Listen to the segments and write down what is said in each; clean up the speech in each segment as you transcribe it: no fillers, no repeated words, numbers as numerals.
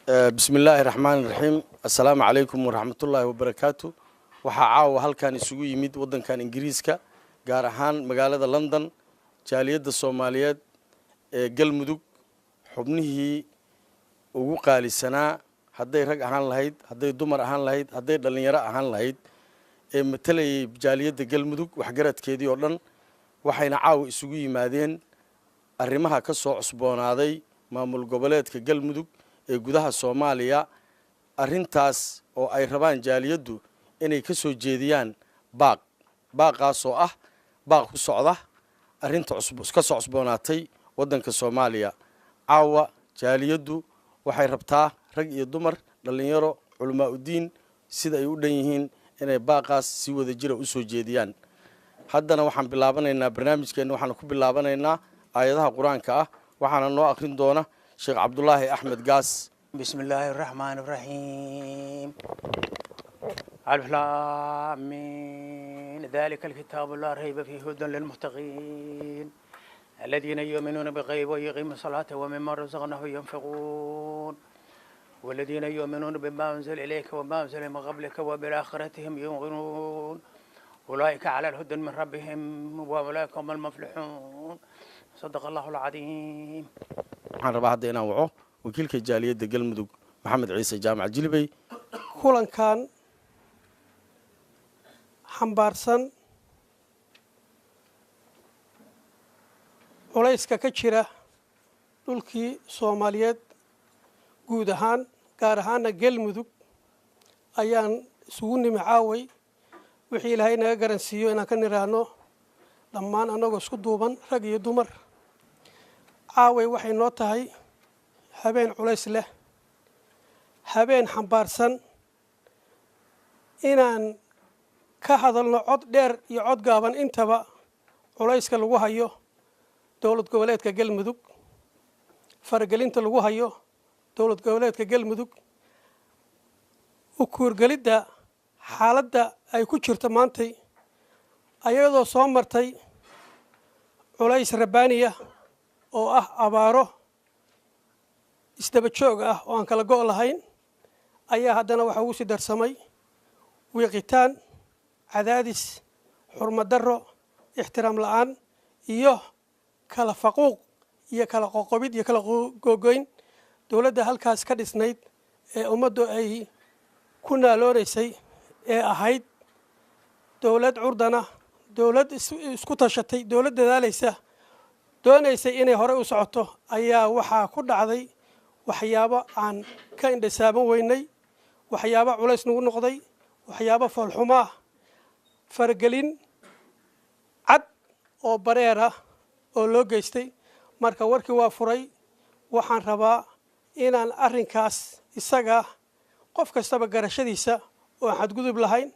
Bismi illaahi raxmaani raxiim. Assalaamu calaykum waraxmatullaahi wabarakaatu. Waxaa caawa halkan isugu yimid waddankan Ingiriiska, gaar ahaan magaalada London, jaaliyadda Soomaaliyeed ee Galmudug, xubnihii ugu qaalisanaa, hadday rag ahaan lahayd, hadday dumar ahaan lahayd, hadday dhallinyaro ahaan lahayd, ee matalayay jaaliyadda Galmudug, waxgaradkeedii oo dhan. Waxayna caawa isugu yimaadeen arrimaha ka soo cusboonaaday maamul goboleedka Galmudug ee gudaha Soomaaliya, arrintaas oo ay rabaan jaaliyaddu inay ka soo jeediyaan baaq, baaqaasoo ah baaq ku socda arrinta ka soo cusboonaatay waddanka Soomaaliya. Caawa jaaliyaddu waxay rabtaa, rag iyo dumar, dhallinyaro, culamaa udiin, sida ay u dhan yihiin, inay baaqaas si wada jira u soo jeediyaan. Haddana waxaan bilaabanaynaa barnaamijkeenna. Waxaana ku bilaabanaynaa aayadaha Qur-aanka ah. Waxaana noo akhrin doona Sheekh Cabdulaahi Axmed Gaas. بسم الله الرحمن الرحيم. ألف لام ميم. ذلك الكتاب لا ريب فيه، هدى للمتقين، الذين يؤمنون بالغيب ويقيمون الصلاة ومما رزقناهم ينفقون، والذين يؤمنون بما أنزل إليك وما أنزل من قبلك وبالآخرة هم يوقنون، أولئك على هدى من ربهم وأولئك هم المفلحون. صدق الله العظيم. Waxaan rabaa hadda inaan waco wakiilka jaaliyadda Galmudug, Maxamed Ciise Jaamac Jilibey. Kulankan xambaarsan culayska ka jira dhulkii Soomaaliyeed guud ahaan, gaar ahaana Galmudug, ayaan isugu nimi caaway. Wixii Ilaahay naga garansiiyo inaan ka niraahno dhammaan, annagoo isku duuban, rag iyo dumar. Caaway waxay noo tahay habeen culays leh, habeen xambaarsan inaan ka hadalno cod dheer iyo cod gaaban intaba culayska lagu hayo dowlad goboleedka Galmudug, faragelinta lagu hayo dowlad goboleedka Galmudug, u kuurgelidda xaaladda ay ku jirto maantay, ayadoo soo martay culays rabbaaniya oo ah abaaro isdaba joog ah oo aan kala go' lahayn, ayaa haddana waxaa ugu sii darsamay wiiqitaan, cadaadis, xurmadarro, ixtiraam la'aan iyo kala faquuq iyo kala qoqobid iyo kala googoyn dowladda halkaas ka dhisnayd ee ummaddu ay ku naaloonaysay, ee ahayd dowlad curdana, dowlad isku tashatay, dowlad dadaalaysa, doonaysay inay horey u socoto, ayaa waxaa ku dhacday waxyaabo aan ka indhasaaban weynay, waxyaabo culays nagu noqday, waxyaabo foolxumo ah, faragelin cad oo bareer ah oo loo geystay. Marka warkii waa furay. Waxaan rabaa inaan arrinkaas isaga qof kastaba garashadiisa oo aan xadgudub lahayn,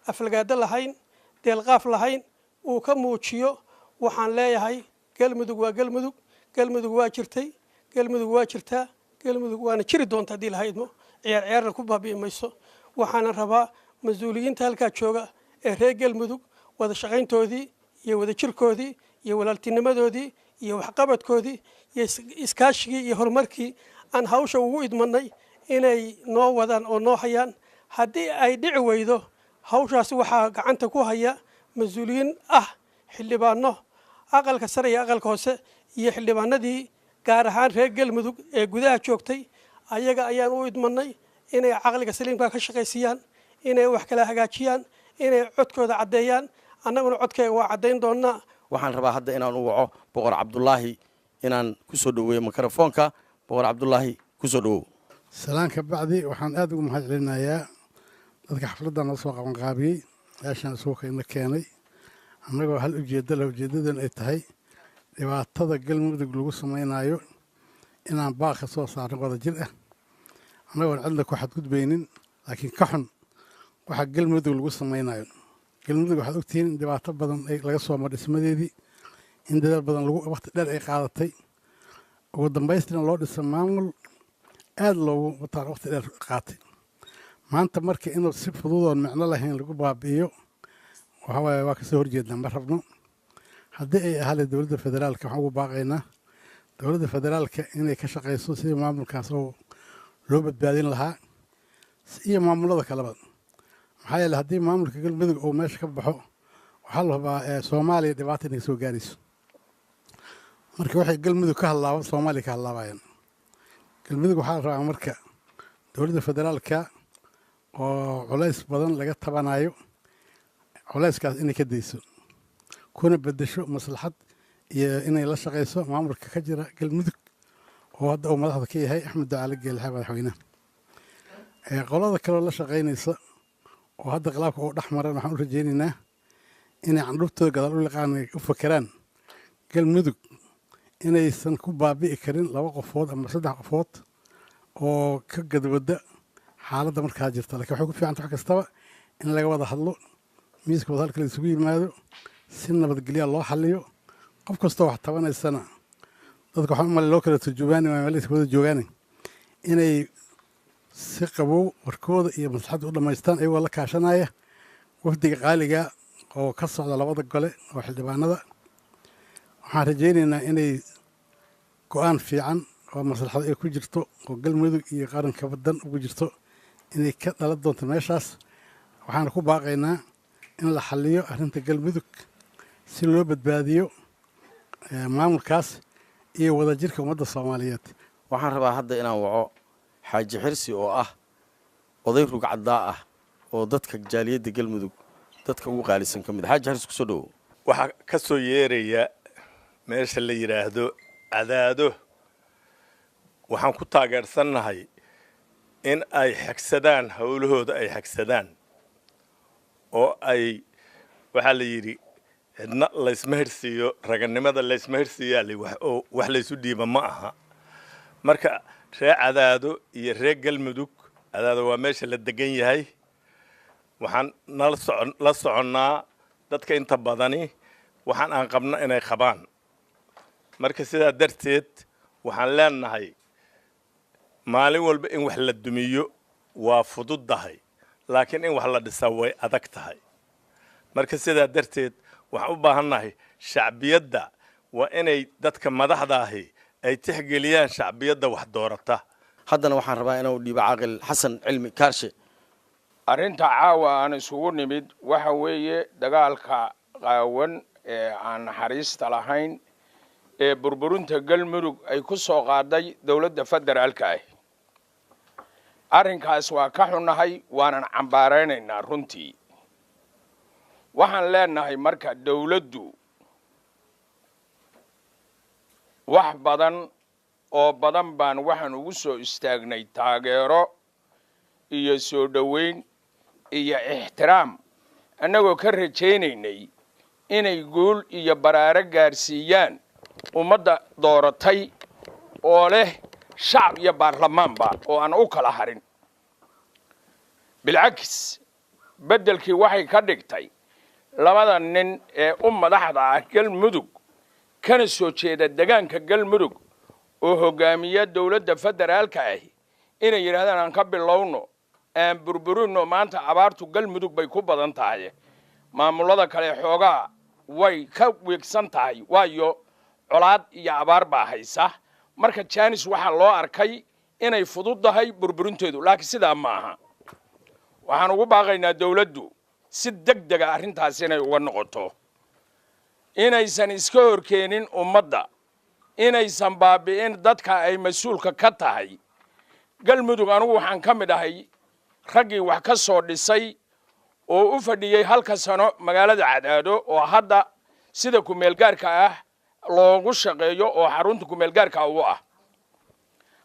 aflagaado lahayn, deelqaaf lahayn uu ka muujiyo. Waxaan leeyahay, Galmudug waa Galmudug. Galmudug waa jirtay, Galmudug waa jirtaa, Galmudug waana jiri doonta haddii lahaydmo. Ciyaar ciyaarna ku baabi'i mayso. Waxaana rabaa mas-uuliyiinta halkaa jooga ee reer Galmudug wada shaqayntoodii iyo wada jirkoodii iyo walaaltinimadoodii iyo waxqabadkoodii iyo iskaashigii iyo horumarkii aan hawsha ugu idmanay inay noo wadaan oo noo hayaan. Haddii ay dhici weydo hawshaasi, waxaa gacanta ku haya mas-uuliyiin ah xildhibaano aqalka sare iyo aqalka hoose iyo xildhibaanadii gaar ahaan reer Galmudug ee gudaha joogtay. Ayaga ayaan u idmanay inay caqliga saliimka ka shaqaysiiyaan, inay wax kala hagaajiyaan, inay codkooda caddeeyaan. Annaguna codkeega waa caddayn doonnaa. Waxaan rabaa hadda inaan u waco Boqor Cabdulaahi, inaan ku soo dhoweeyo mikrofoonka. Boqor Cabdulaahi, ku soo dhowow. Salaan ka bacdi, waxaan aada ugu mahad celinayaa dadka xafladdan noo soo qabanqaabiyey, meeshaan isugu ina keenay, annagoo hal ujeeddo leh, ujeeddadan ay tahay dhibaatada Galmudug lagu samaynayo inaan baaq ka soo saarno wada jir ah, annagoon cidna ku xadgudbaynin, laakiin ka xun waxa Galmudug lagu samaynayo. Galmudug waxaad ogtihiin in dhibaato badan ay laga soo mar dhismadeedii, in dadaal badan lagu waqti dheer ay qaadatay, ugu dambaystina loo dhisa maamul aada loogu mataan waqti dheer qaatay. Maanta marka inuu si fududoon micno lahayn lagu baabi'iyo, waxa waaye waa kasoo horjeednaa, ma rabno. Haddii ay ahaale dowladda federaalka, waxaan ugu baaqaynaa dowladda federaalka inay ka shaqayso sidii maamulkaas oo Loo badbaadin lahaa iyo maamulada kaleba, maxaa yeele haddii maamulka Galmudug uu meesha ka baxo, waxaa la hubaa Soomaaliya dhibaata inay soo gaarayso. Marka waxay Galmudug ka hadlaaba, Soomaaliya ka hadlaabayaan. Galmudug waxaa la rabaa marka dowladda federaalka oo culays badan laga tabanayo, culayskaas inay ka dayso kuna bedesho maslaxad iyo inay la shaqayso maamulka ka jira Galmudug oo hadda uu madaxda ka yahay Axmed Ducaale Geelxa, madaxweynaha. Qolada kaleo la shaqaynaysa oo hadda khilaafka uu dhex maran, waxaan u rajaynaynaa inay candhuftooda gadaal u liqaan, ay u fakeraan Galmudug inaysan ku baabi'i karin laba qofood ama saddex qofood oo ka gadwada xaaladda markaa jirta. Lakin waxay ku fiicanta wax kastaba in laga wada hadlo, miiska wadahadalka la isugu yimaado, si nabadgelya loo xaliyo. Qof kastoo wax tabanaysana, dadka waxaan u malay loo kala turjubaani maayo, meel iska wada joogaane, inay si qabow warkooda iyo maslaxadda u dhammaystaan iyagoo la kaashanaya wafdiga qaaliga oo ka socda labada gole oo xildhibaanada. Waxaan rajaynaynaa inay go-aan fiican oo maslaxad ay ku jirto oo Galmudug iyo qaranka badan ugu jirto inay ka dhalan doonto meeshaas. Waxaana ku baaqaynaa in la xaliyo arrinta Galmudug si loo badbaadiyo maamulkaas iyo wadajirka ummadda Soomaaliyeed. Waxaan rabaa hadda inaan waco Xaaji Xirsi oo ah oday rugcaddaa ah oo dadka jaaliyadda Galmudug dadka ugu qaalisan ka mid a. Xaaji Xirsi, kusoo dhowow. Waxaa ka soo yeeraya meesha la yidhaahdo Cadaado. Waxaan ku taageersannahay in ay xagsadaan howlahooda, ay xagsadaan oo ay waxaa la yidhi cidna laysma hirsiiyo, raganimada laysma hirsiiyaa, oo wax laysu dhiiba ma aha. Marka ree Cadaado iyo ree Galmudug, Cadaado waa meesha la degan yahay. Waxaan nala socon la soconnaa dadka inta badani waxaan aan qabno inay qabaan. Marka sidaa darteed waxaan leenahay, maalin walba in wax la dumiyo waa fududdahay, laakiin in wax la dhisaa way adag tahay. Marka sidaa darteed waxaan u baahannahay shacbiyadda waa inay dadka madaxda ahi ay tixgeliyaan shacbiyadda wax doorata. Haddana waxaan rabaa inuu dhiibo Caaqil Xasan Cilmi Kaarshe. Arrinta caawa aan isugu nimid waxa weeye dagaalka qaawan ee aan naxariista lahayn ee burburinta Galmudug ay ku soo qaaday dowladda federaalka ah. Arrinkaas waa ka xunnahay, waanan cambaaraynaynaa runtii. Waxaan leenahay marka dowladdu wax badan oo badan baan waxaan ugu soo istaagnay taageero iyo soo dhoweyn iyo ixtiraam, annagoo ka rajaynaynay inay guul iyo baraaro gaarsiiyaan ummadda dooratay oo leh shacab iyo baarlamaanba oo aan u kala harin. Bilcakis, beddelkii waxay ka dhigtay labada nin ee u madaxda ah Galmudug kana soo jeeda degaanka Galmudug oo hoggaamiya dowladda federaalka ahi inay yidhahdaan aan ka bilowno, aan burburino. Maanta abaartu Galmudug bay ku badan tahay, maamulada kale xoogaa way ka wiigsan tahay, waayo colaad iyo abaar baa haysa. Marka janis waxaa loo arkay inay fududdahay burburinteedu, laakiin sidaa ma aha. Waxaan ugu baaqaynaa dowladdu si deg dega arrintaas inay uga noqoto, inaysan iska horkeenin ummadda, inaysan baabi'in dadka ay mas-uulka ka tahay. Galmudug anugu waxaan ka mid ahay raggii wax ka soo dhisay oo u fadhiyey halka sano magaalada Cadaado oo hadda sida kumeelgaarka ah loogu shaqeeyo oo xarunta kumeelgaarka u ah.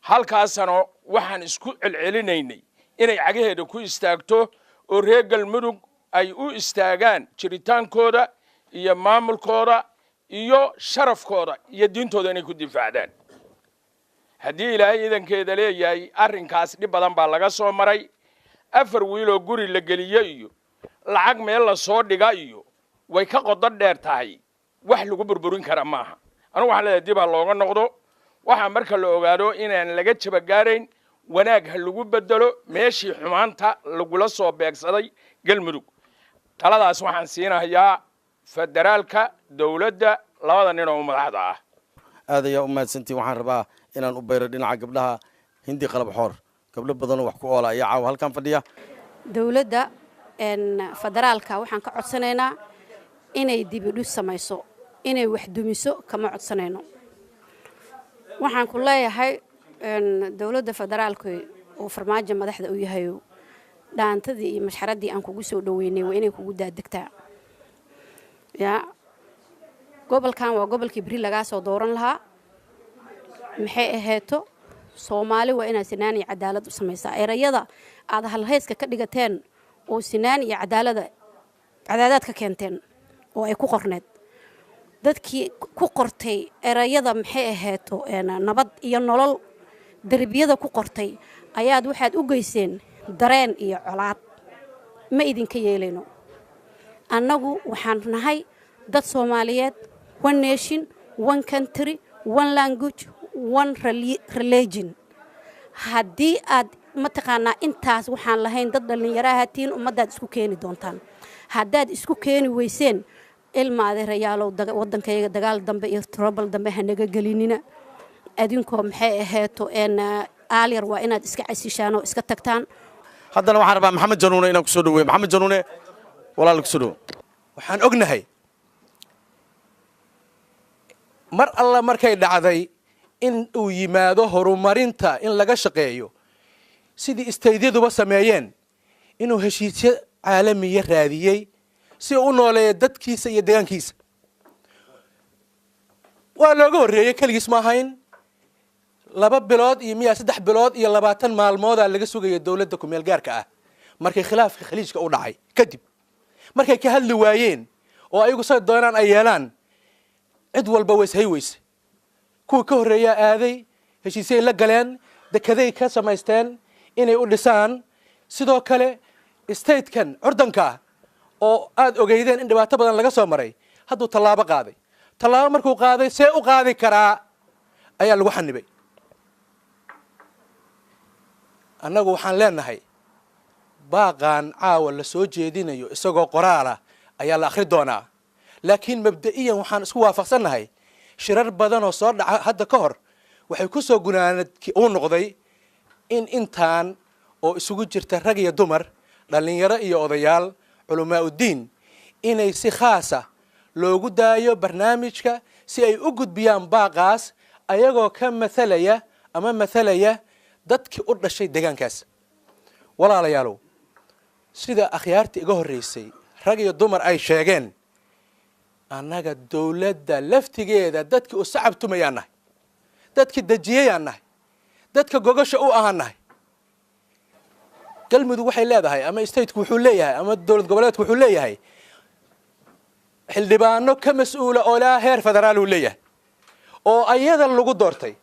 Halkaas sano waxaan isku celcelinaynay inay cagaheeda ku istaagto oo reer Galmudug ay u istaagaan jiritaankooda iyo maamulkooda iyo sharafkooda iyo diintooda inay ku difaacdaan haddii Ilaahay iidankeeda leeyahay. Arrinkaas dhib badan baa laga soo maray. Afar wiiloo guri la geliye iyo lacag meel la soo dhiga iyo way ka qodo dheer tahay, wax lagu burburin kara maaha. Anugu waxaan leeyahay dib ha looga noqdo. Waxaa marka la ogaado inaan laga jabagaarayn, wanaag ha lagu bedelo meeshii xumaanta lagula soo beegsaday Galmudug. Taladaas waxaan siinahayaa federaalka, dowladda, labada nin oo u madaxda ah. Aad ayaa u mahadsantihin. Waxaan rabaa inaan u bayro dhinaca gabdhaha, Hindi Qalab Xoor. Gabdho badanoo wax ku oola ayaa caawa halkan fadhiya. Dowladda federaalka waxaan ka codsanaynaa inay dibidhus samayso, inay wax dumiso kama codsanayno. Waxaan ku leeyahay dowladda federaalka oo Farmaajo madaxda u yahay, dhaantadii iyo mashxaraddii aan kugu soo dhoweynay waa inay kugu daadegtaa. Yaa gobolkan waa gobolkii beri lagaa soo dooran lahaa. Maxay aheeto, Soomaali waa inaad sinaan iyo cadaalad u samaysaa. Erayada aad halhayska ka dhigateen oo sinaan iyo cadaalada cadaadaad ka keenteen oo ay ku qorneed dadkii ku qortay erayada, maxay aheeto, nabad iyo nolol derbiyada ku qortay ayaad waxaad u geyseen dareen iyo colaad. Ma idinka yeelayno. Annagu waxaan nahay dad Soomaaliyeed, one nation, one country, one language, one religion. Haddii aad mataqaanaa intaas waxaan lahayn dad dhallinyaraha tihiin, ummaddaad isku keeni doontaan. Haddaad isku keeni weyseen, ilma adeerayaalow, waddankayaga dagaal dambe iyo trouble dambe hanaga gelinina. Adinkoo maxay aheeto aalyar waa inaad iska casishaan oo iska tagtaan. Haddana waxaan rabaa Maxamed Januune inaan kusoo dhaweeyo. Maxamed Januune, walaal, kusoo dhawo. Waxaan ognahay mar alla markay dhacday in uu yimaado horumarinta in laga shaqeeyo sidii istaydyaduba sameeyeen, inuu heshiisyo caalamiya raadiyey si uu u nooleeyo dadkiisa iyo deegaankiisa. Waa looga horreeyey, keligiis ma ahayn. 2 bilood iyo miyaa 3 bilood iyo 20 maalmoodaa laga sugaya dowladda kumeel gaarka ah. Markay khilaafka Khaliijka u dhacay kadib, markay ka hadli waayeen oo ayagu say doonaan ay yeelaan, cid walba way ishay weyse. Kuwa ka horreeyaa aaday, heshiisyay la galeen, dekeday ka samaysteen inay u dhisaan. Sidoo kale statekan curdanka ah oo aada ogeydeen in dhibaato badan laga soo maray, hadduu tallaabo qaaday. Tallaabo markuu qaaday, see u qaadi karaa ayaa lagu xanibay. Annagu waxaan leenahay baaqaan caawa la soo jeedinayo isagoo qoraalah ayaa la akhri doonaa, laakiin mabda'iyan waxaan isku waafaqsannahay shirar badan oo soo dhaca hadda ka hor waxay ku soo gunaanad uu noqday in intaan oo isugu jirta rag iyo dumar, dhallinyaro iyo odayaal, culamaa uddiin, inay si khaasa loogu daayo barnaamijka si ay u gudbiyaan baaqaas, ayagoo ka mathalaya ama mathalaya dadkii u dhashay deegaankaas. Walaalayaalow, sida akhyaarta iga horreysay rag iyo dumar ay sheegeen, annaga dowladda laftigeeda dadkii u sacabtumayaan nahay, dadkii dejiyayaan nahay, dadka gogasha u ahaan nahay. Galmudug waxay leedahay ama stateku wuxuu leeyahay ama dowlad goboleedku wuxuu leeyahay xildhibaano ka mas-uula oo ilaa heer federaal uu leeyahay oo ayada lagu doortay.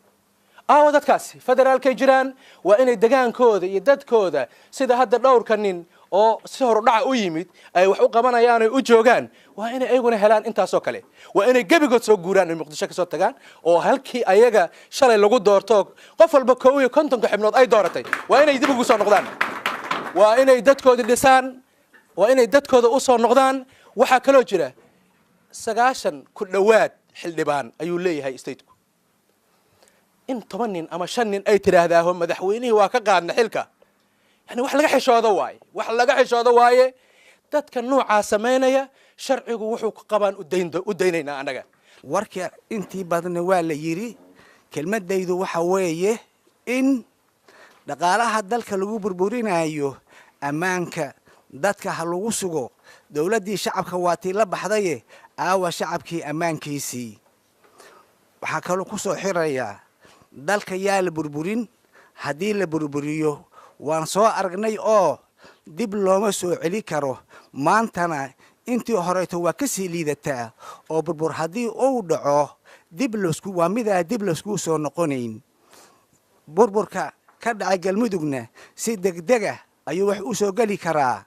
Aawa dadkaasi? Federaalkay jiraan. Waa inay degaankooda iyo dadkooda, sida hadda dhowrka nin oo si horudhaca u yimid ay wax u qabanayaan oy u joogaan, waa inay ayaguna helaan intaasoo kale. Waa inay gebigood soo guuraan oy Muqdisho ka soo tagaan oo halkii ayaga shalay lagu doorto, qof walba 51-ka xibnood ay dooratay, waa inay dib ugu soo noqdaan. Waa inay dadkoodii dhisaan, waa inay dadkooda u soo noqdaan. Waxaa kaloo jira 90 ku dhowaad xildhibaan ayuu leeyahay stateku. In 10 nin ama shan nin ay tidhaahdaaho madaxweynihii waa ka qaadna xilka, yani wax laga xishoodo waaye, wax laga xishoodo waaye. Dadka noocaa samaynaya sharcigu wuxuu ku qabaan u daynaynaa annaga. Warka intii badna waa la yidhi. Kelmadaydu waxa weeye in dhaqaalaha dalka lagu burburinayo ammaanka dadka ha lagu sugo. Dowladdii shacabka waa tii la baxdaye, aawa shacabkii ammaankiisii? Waxaa kaloo ku soo xirayaa, dalka yaa la burburin. Haddii la burburiyo waan soo aragnay oo dib looma soo celi karo. Maantana intii horeyto waa ka sii liidataa oo burbur haddii uu dhaco dib lasku waa midaa dib laskuu soo noqonayn. Burburka ka dhacay Galmudugna si degdega ayuu wax u soo geli karaa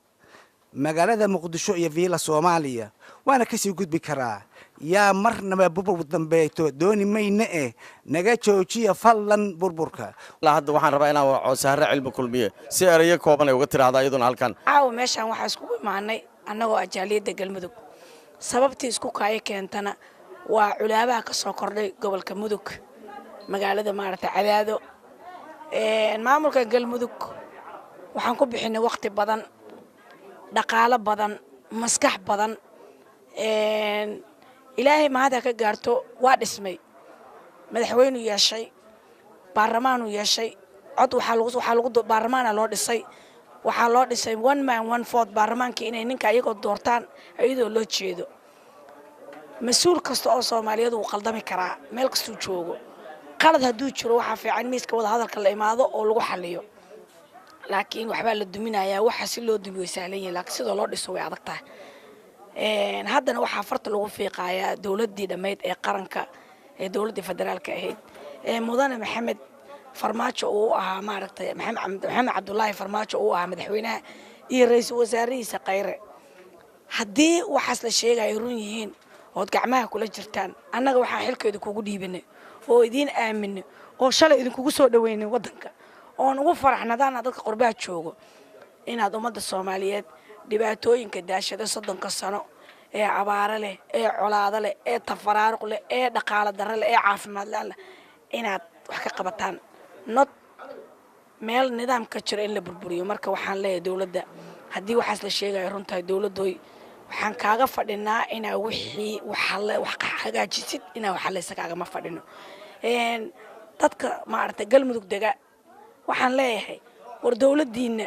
magaalada Muqdisho iyo Viila Soomaaliya, waana kasii gudbi karaa. Yaa marnaba burbur dambeeto dooni mayne eh, naga joojiya fadlan burburka. Hadda waxaan rabaa inaan waco Sahre Cilmi Kulmiye si erayo kooban ay uga tiraahda iyaduna halkan. Caawa meeshaan waxaa iskugu imaanay annagoo ajaaliyadda Galmudug. Sababtii isku kaayo keentana waa culaabaha ka soo kordhay gobolka Mudug, magaalada maaragtay Cadaado. Maamulka Galmudug waxaan ku bixinay waqti badan, dhaqaalo badan, maskax badan. Ilaahay mahad ha ka gaarto, waa dhismay, madaxweynuu yeeshay, baarlamaanuu yeeshay, cod waxaa lagu baarlamaana loo dhisay. Waxaa loo dhisay one man one vote, baarlamaankii inay ninka ayagoo doortaan iyadoo loo jeedo. Mas-uul kasta oo Soomaaliyeed wuu qaldami karaa meel kastuu joogo. Qalad hadduu jiro, waxaa fiican miiska wada hadalka la imaado oo lagu xaliyo, laakiin waxbaa la duminayaa. Waxa si loo dumiyo way sahlan yihin, laakiin sidoo loo dhiso way adag tahay. Haddana waxaa farta lagu fiiqayaa dowladdii dhammayd ee qaranka, ee dowladdii federaalka ahayd, ee mudane Maxamed Farmaajo uu ahaa, maaragtay, Maxamed Cabdulaahi Farmaajo uu ahaa madaxweynaha iyo ra-iisul wasaarihiisa Khayre. Haddii waxaas la sheegaya run yihiin ood gacmaha kula jirtaan, annaga waxaan xilkeeda kugu dhiibanay oo idiin aaminay oo shalay idinkugu soo dhaweynay waddanka oon ugu faraxnadaana dadka qurbaha joogo inaad ummadda Soomaaliyeed dhibaatooyinka daashada 30-ka sano ee abaaro leh, ee colaado leh, ee tafaraaruq leh, ee dhaqaalo darro leh, ee caafimaad la-aan leh inaad wax ka qabataan, not meel nidaam ka jiro in la burburiyo. Marka waxaan leeyahay dowladda, haddii waxaas la sheegayo run tahay, dowladooy, waxaan kaaga fadhinaa inaa wixii wax hagaajisid, inaa wax hallaysa kaagama fadhino. Dadka maaragtay Galmudug dega waxaan leeyahay, war dowladdiinna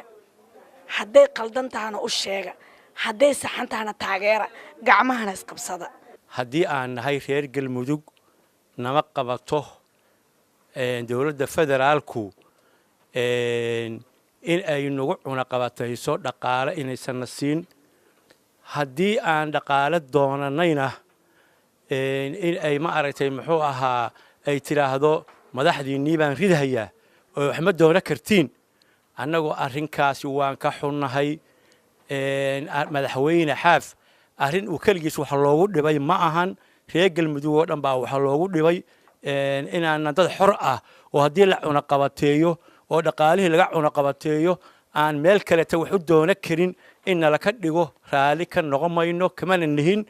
hadday qaldan tahana u sheega, hadday saxan tahana taageera, gacmahana isqabsada. Haddii aan nahay reer Galmudug, nama qabato dowladda federaalku in ay nagu cunaqabatayso dhaqaale inaysanna siin. Haddii aan dhaqaale doonanayna, in ay, ma aragtay, muxuu ahaa, ay tidhaahdo madaxdiinnii baan ridhayaa oo wax ma doono kartiin. Annagoo arrinkaasi waan ka xunnahay. Madaxweyne Xaaf arrin uu keligiis wax loogu dhibay ma ahan, reer Galmudug oo dhan baa wax loogu dhibay. Inaanan dad xor ah oo haddii la cunaqabateeyo oo dhaqaalihii laga cunaqabateeyo aan meel kaleta wax u doono karin in nalaka dhigo, raalli ka noqon mayno, kamana nihin.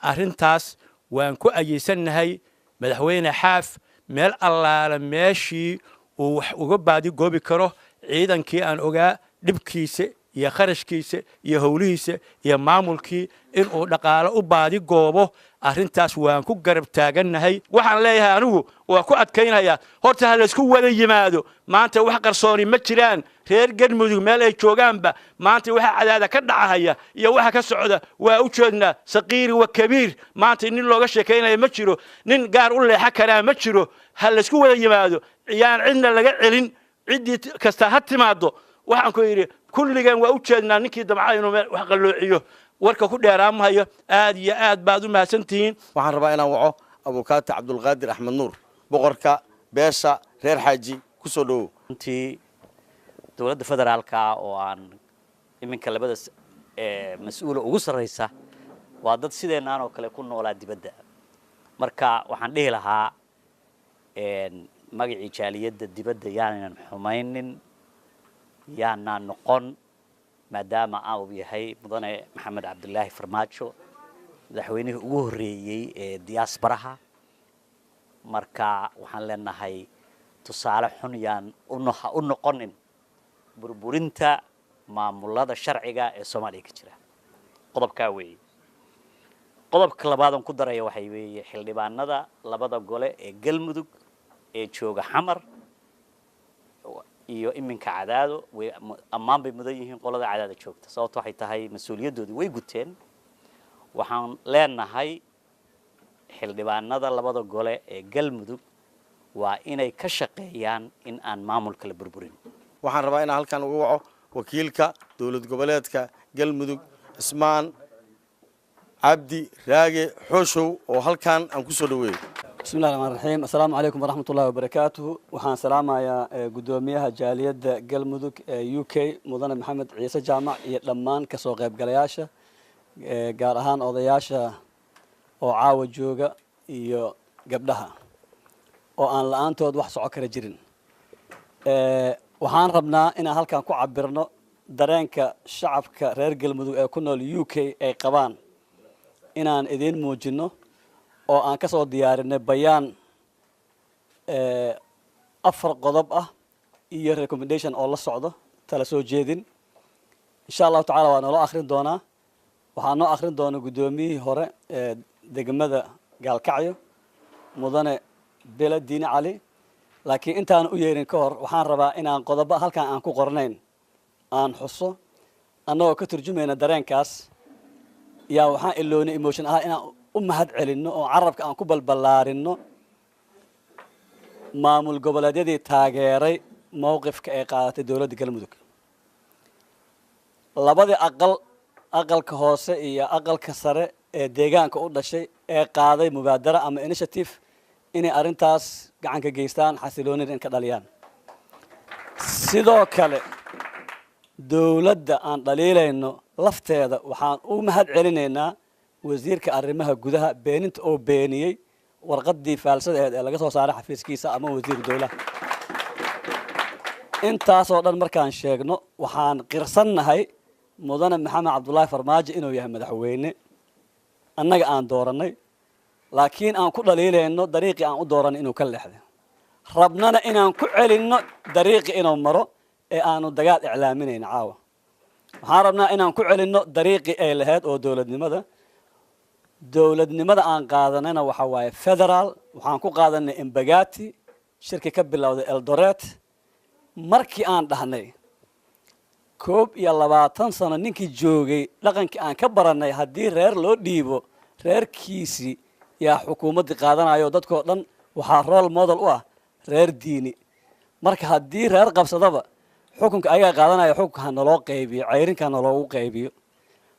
Arrintaas waan ku ayeysannahay. Madaxweyne Xaaf meel allaala meeshii uu wax uga baadi goobi karo ciidankii aan ogaa dhibkiisa iyo kharashkiisa iyo howlihiisa iyo maamulkii inuu dhaqaalo u baadi goobo, arrintaas waan ku garab taagannahay. Waxaan leeyahay anigu waa ku adkaynayaa, horta ha laysku wada yimaado. Maanta wax qarsooni ma jiraan. Reer Galmudug meel ay joogaanba maanta waxa Cadaada ka dhacahaya iyo waxa ka socda waa u jeednaa, saqiiri wa kabiir. Maanta nin looga sheekaynaya ma jiro, nin gaar u leexa karaa ma jiro. Ha laysku wada yimaado, yaan cidna laga celin, ciddii kasta ha timaado. Waxaan ku yidhi kulligan waa u jeednaa ninkii damca inuu wax qalloociyo. Warka ku dheeraamahayo, aad iyo aad baad u mahadsantihiin. Waxaan rabaa inaan waco abukaati Cabdulqaadir Axmed Nuur, boqorka beesha reer Xaaji. Ku soo dhowow. Runtii dowladda federaalka oo aan iminka labada mas-uula ugu sarraysa waa dad sideenaan oo kale ku noolaa dibadda. Marka waxaan dhihi lahaa, magacii jaaliyadda dibadda yaanaynan xumaynin, yaanaan noqon, maadaama uu yahay mudane Maxamed Cabdilaahi Farmaajo madaxweynihii ugu horreeyey ee diasporaha. Marka waxaan leenahay, tusaale xun yaan ha u noqonin burburinta maamulada sharciga ee Soomaaliya ka jira. Qodobkaa weeye. Qodobka labaad oon ku daraya waxay weeye xildhibaanada labada gole ee Galmudug ee jooga Xamar iyo iminka Cadaado way ammaan bay mudan yihiin. Qolada Cadaado joogta, sababto waxay tahay mas-uuliyaddoodii way guteen. Waxaan leenahay xildhibaanada labada gole ee Galmudug waa inay ka shaqeeyaan in aan maamulka la burburin. Waxaan rabaa inaan halkan uga waco wakiilka dowlad goboleedka Galmudug, Cismaan Cabdi Raage Xooshow, oo halkan aan ku soo dhaweeyo. Bismi llahi raxmaan raxiim. Assalaamu calaykum waraxmat ullahi wabarakaatuhu. Waxaan salaamayaa guddoomiyaha jaaliyadda Galmudug ee UK, mudane Maxamed Ciise Jaamac, iyo dhammaan kasoo qaybgalayaasha, gaar ahaan odayaasha oo caawa jooga iyo gabdhaha oo aan la-aantood wax soco kara jirin. Waxaan rabnaa inaan halkan ku cabirno dareenka shacabka reer Galmudug ee ku nool UK ay qabaan, inaan idiin muujino oo aan ka soo diyaarinay bayaan. 4 qodob ah iyo recommendation oo la socdo tala soo jeedin. Insha Allahu tacaala waa naloo akhrin doonaa. Waxaa noo akhrin doona guddoomiyihii hore ee degmada Gaalkacyo, mudane Bela Diini Cali. Laakiin intaan u yeerin ka hor, waxaan rabaa inaan qodobo halkan aan ku qornayn aan xuso, annagoo ka turjumayna dareenkaas. Yaa waxaan iloonay emotion ahaan inaan u mahad celinno oo carabka aan ku balballaarinno maamul goboleedyadii taageeray mowqifka ay qaadatay dowladda Galmudug. Labadii aqal, aqalka hoose iyo aqalka sare ee deegaanka u dhashay ee qaaday mubaadara ama initiative inay arrintaas gacan ka geystaan, xasiloonida in ka dhaliyaan. Sidoo kale dowladda aan dhaliilayno lafteeda waxaan u mahad celinaynaa wasiirka arrimaha gudaha beeninta oo beeniyey warqaddii faalsada aheed ee laga soo saaray xafiiskiisa ama wasiirka dowlaha. Intaasoo dhan markaan sheegno, waxaan qirsannahay mudane Maxamed Cabdullaahi Farmaajo inuu yahay madaxweyne annaga aan doorannay, laakiin aan ku dhaliilayno dariiqii aan u dooranay inuu ka leexday, rabnana inaan ku celinno dariiqii inuu maro ee aanu dagaal iclaaminayn. Caawa waxaan rabnaa inaan ku celinno dariiqii ay lahayd oo dowladnimada aan qaadanayna waxa waaye federaal. Waxaan ku qaadanay Embagati, shirki ka bilowday Eldoret. Markii aan dhahnay 21 sano ninkii joogay, dhaqankii aan ka barannay, haddii reer loo dhiibo reerkiisii yaa xukuumaddii qaadanayo. Dadkoo dhan waxaa role model u ah reer Diini. Marka haddii reer qabsadaba xukunka ayagaa qaadanaya, xukunka ha naloo qaybiyo, cayrinka ha naloogu qaybiyo.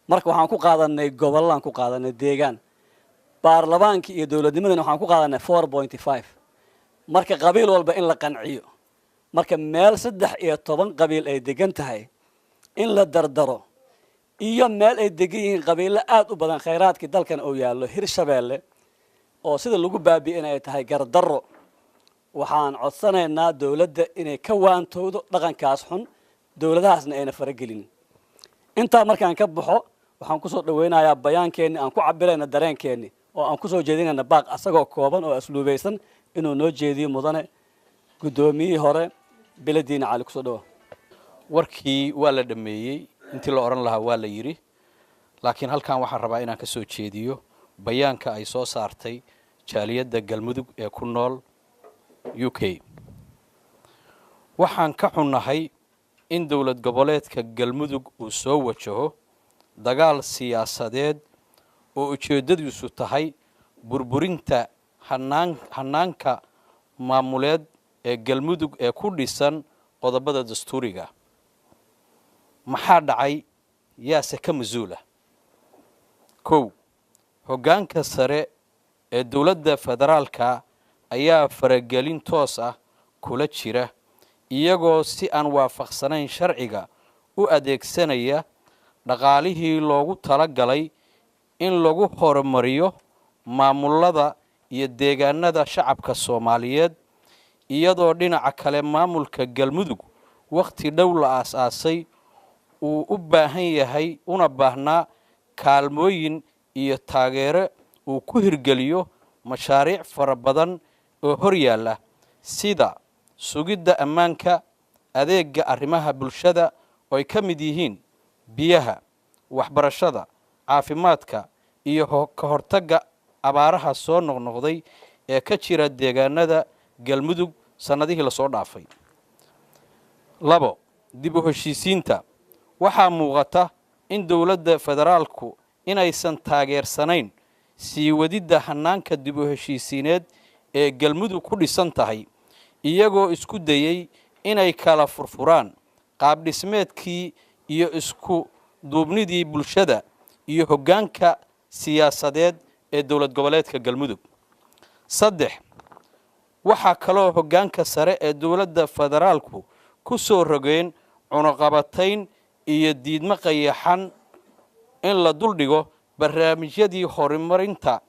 Marka waxaan ku qaadanay gobollaan ku qaadanay deegaan, baarlamaankii iyo dowladnimadana waxaan ku qaadanay 4.5. Marka qabiil walba in la qanciyo, marka meel 13 qabiil ay degan tahay in la dardaro iyo meel ay degan yihiin qabiilo aad u badan, khayraadkii dalkan uu yaallo Hirshabeelle oo sida lagu baabi'in ay tahay gardarro, waxaan codsanaynaa dowladda inay ka waantowdo dhaqankaas xun, dowladahaasna ayna faragelin. Intaa markaan ka baxo, waxaan kusoo dhaweynayaa bayaankeenni aan ku cabirayna dareenkeenni oo aan kusoo jeedinayna baaq, asagoo kooban oo asluubaysan inuu noo jeediyo mudane guddoomiyihii hore Biladiina Cali. Kusoo dhawa. Warkii waa la dhammeeyey, intii la odhan lahaa waa la yidhi, laakiin halkan waxaan rabaa inaan ka soo jeediyo bayaanka ay soo saartay jaaliyadda Galmudug ee ku nool UK. Waxaan ka xunnahay in dowlad goboleedka Galmudug uu soo wajaho dagaal siyaasadeed oo ujeeddadiisu tahay burburinta hanaan hannaanka maamuleed ee Galmudug ee ku dhisan qodobada dastuuriga. Maxaa dhacay? Yaase ka mas-uula? 1, hoggaanka sare ee dowladda federaalka ayaa faragelin toos ah kula jira, iyagoo si aan waafaqsanayn sharciga u adeegsanaya dhaqaalihii loogu tala galay in lagu horumariyo maamulada iyo deegaanada shacabka Soomaaliyeed, iyadoo dhinaca kale maamulka Galmudug wakhti dhow la aas-aasay uu u baahan yahay una baahnaa kaalmooyin iyo taageero uu ku hirgeliyo mashaariic fara badan oo hor yaalla, sida sugidda ammaanka, adeegga arrimaha bulshada oo ay ka mid yihiin biyaha, waxbarashada, caafimaadka iyo ka hortagga abaaraha soo noqnoqday ee ka jira deegaanada Galmudug sannadihii lasoo dhaafay. 2, dib u heshiisiinta. Waxaa muuqata in dowladda federaalku inaysan taageersanayn sii wadidda hannaanka dib u heshiisiineed ee Galmudug ku dhisan tahay, iyagoo isku dayey inay kala furfuraan qaabdhismeedkii iyo isku duubnidii bulshada iyo hoggaanka siyaasadeed ee dowlad goboleedka Galmudug. 3, waxaa kaloo hoggaanka sare ee dowladda federaalku ku soo rogeen cunuqabatayn iyo diidmo qayaxan in la duldhigo barnaamijyadii horumarinta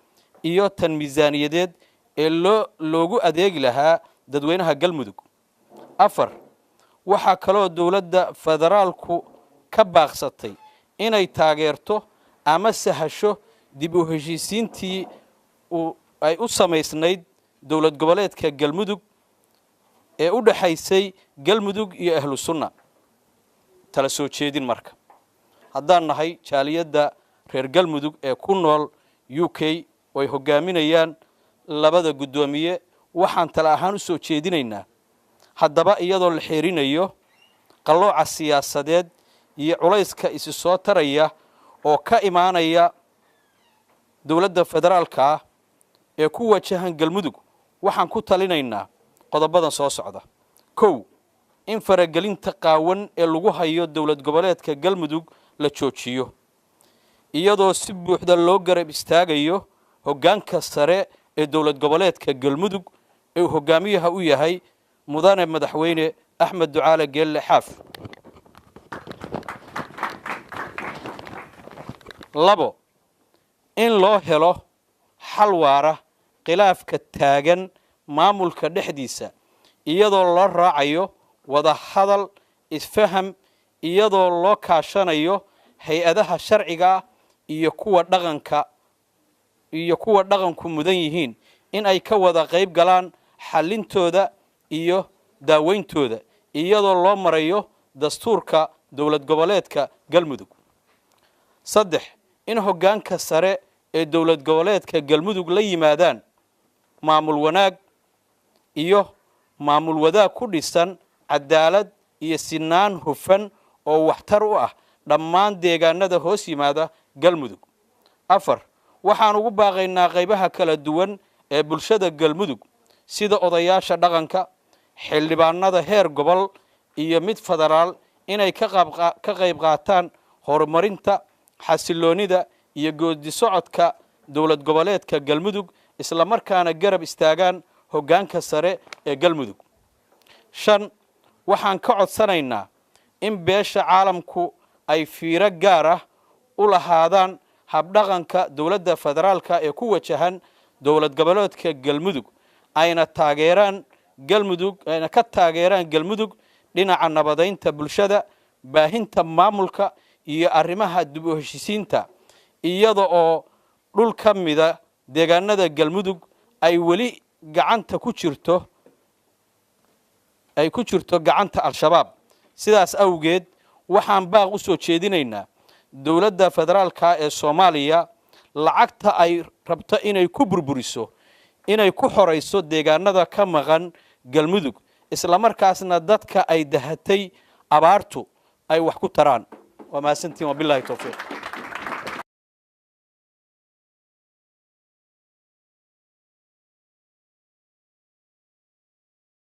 iyo tan miisaaniyadeed ee loogu adeegi lahaa dadweynaha Galmudug. 4, waxaa kaloo dowladda federaalku ka baaqsatay inay taageerto ama sahasho dib u heshiisiintii ay u samaysnayd dowlad goboleedka Galmudug. ee u dhaxaysay Galmudug iyo Ahlu Sunna. Tala soo jeedin. Marka haddaan nahay jaaliyadda reer Galmudug ee ku nool UK oo ay hoggaaminayaan labada guddoomiye, waxaan tala ahaan u soo jeedinaynaa haddaba, iyadoo la xeerinayo qallooca siyaasadeed iyo culayska isi soo taraya oo ka imaanaya dowladda federaalka ah ee ku wajahan Galmudug, waxaan ku talinaynaa qodobadan soo socda. 1, in faragelinta qaawan ee lagu hayo dowlad goboleedka Galmudug la joojiyo, iyadoo si buuxda loo garab istaagayo hoggaanka sare ee dowlad goboleedka Galmudug ee uu hogaamiyaha u yahay mudane madaxweyne Axmed Ducaale Geelle Xaaf. 2, in loo helo xal waara khilaafka taagan maamulka dhexdiisa, iyadoo loo raacayo wada hadal, isfaham, iyadoo loo kaashanayo hay-adaha sharciga iyo kuwa dhaqanka iyo kuwa dhaqanku mudan yihiin in ay ka wada qayb galaan xallintooda iyo daaweyntooda, iyadoo loo marayo dastuurka dowlad goboleedka Galmudug. 3, in hoggaanka sare ee dowlad goboleedka Galmudug la yimaadaan maamul wanaag iyo maamul wadaag ku dhisan cadaalad iyo sinaan hufan oo waxtar u ah dhammaan deegaanada hoos yimaada Galmudug. 4, waxaan ugu baaqaynaa qaybaha kala duwan ee bulshada Galmudug, sida odayaasha dhaqanka, xildhibaanada heer gobol iyo mid federaal, inay ka qayb qaataan horumarinta xasiloonida iyo goodi socodka dowlad goboleedka Galmudug, isla markaana garab istaagaan hoggaanka sare ee Galmudug. 5, waxaan ka codsanaynaa in beesha caalamku ay fiiro gaar ah u lahaadaan habdhaqanka dowladda federaalka ee ku wajahan dowlad goboleedka Galmudug, ayna taageeraan Galmudug, ayna ka taageeraan Galmudug dhinaca nabadeynta bulshada, baahinta maamulka iyo arrimaha dib u heshiisiinta, iyada oo dhul ka mida deegaanada Galmudug ay weli gacanta ku jirto, ay ku jirto gacanta Al-Shabaab. Sidaas awgeed, waxaan baaq u soo jeedinaynaa dowladda federaalka ee Soomaaliya lacagta ay rabto inay ku burburiso inay ku xorayso deegaanada ka maqan Galmudug, isla markaasna dadka ay dahatay abaartu ay wax ku taraan. Waa mahadsantihin, wabilaahi towfiiq.